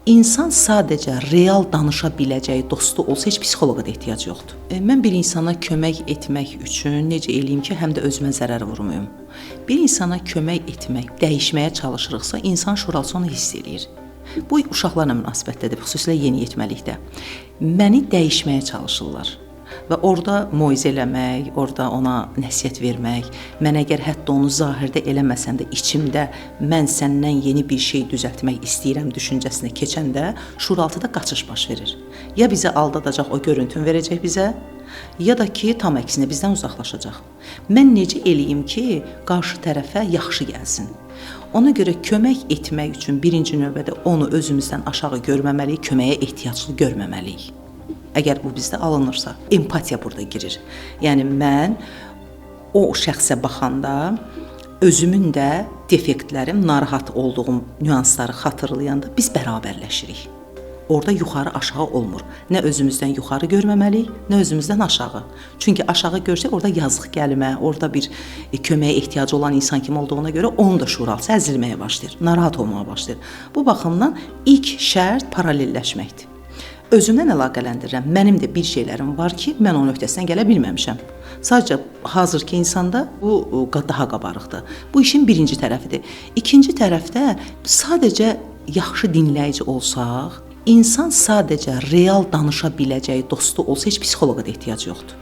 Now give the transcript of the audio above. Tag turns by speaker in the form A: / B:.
A: İnsan sadəcə real danışa biləcəyi dostu olsa, heç psixoloqa da ehtiyacı yoxdur. Mən bir insana kömək etmək üçün necə eləyim ki, həm də özümə zərər vurmayım? Bir insana kömək etmək, dəyişməyə çalışırıqsa, insan şuuraltı onu hiss eləyir. Bu uşaqlarla münasibətdədir, xüsusilə yeniyetməlikdə. Məni dəyişməyə çalışırlar. Və orada moizə eləmək, orada ona nəsihət vermək, mən əgər hətta onu zahirdə eləməsəm də içimdə mən səndən yeni bir şey düzəltmək istəyirəm düşüncəsinə keçəndə şuuraltıda qaçış baş verir. Ya bizi aldadacaq, o görüntünü verəcək bizə, ya da ki, tam əksinə bizdən uzaqlaşacaq. Mən necə eləyim ki, qarşı tərəfə yaxşı gəlsin? Ona görə kömək etmək üçün birinci növbədə onu özümüzdən aşağı görməməliyik, köməyə ehtiyaclı görməməliyik. Əgər bu bizdə alınırsa, empatiya burada girir. Yəni mən o şəxsə baxanda özümün də defektlərim, narahat olduğum nüansları xatırlayanda biz bərabərləşirik. Orada yuxarı-aşağı olmur. Nə özümüzdən yuxarı görməməliyik, nə özümüzdən aşağı. Çünki aşağı görsək orada yazıq gəlmə, orada bir köməyə ehtiyacı olan insan kimi olduğuna görə onun da şuuraltısı əzilməyə başlayır, narahat olmağa başlayır. Bu baxımdan ilk şərt paralelləşməkdir. Özümdən əlaqələndirirəm. Mənim də bir şeylərim var ki, mən onun öhdəsindən gələ bilməmişəm. Sadəcə hazırki insanda bu daha qabarıqdır. Bu işin birinci tərəfidir. İkinci tərəfdə sadəcə yaxşı dinləyici olsaq, insan sadəcə real danışa biləcəyi dostu olsa, heç psixoloqa da ehtiyacı yoxdur.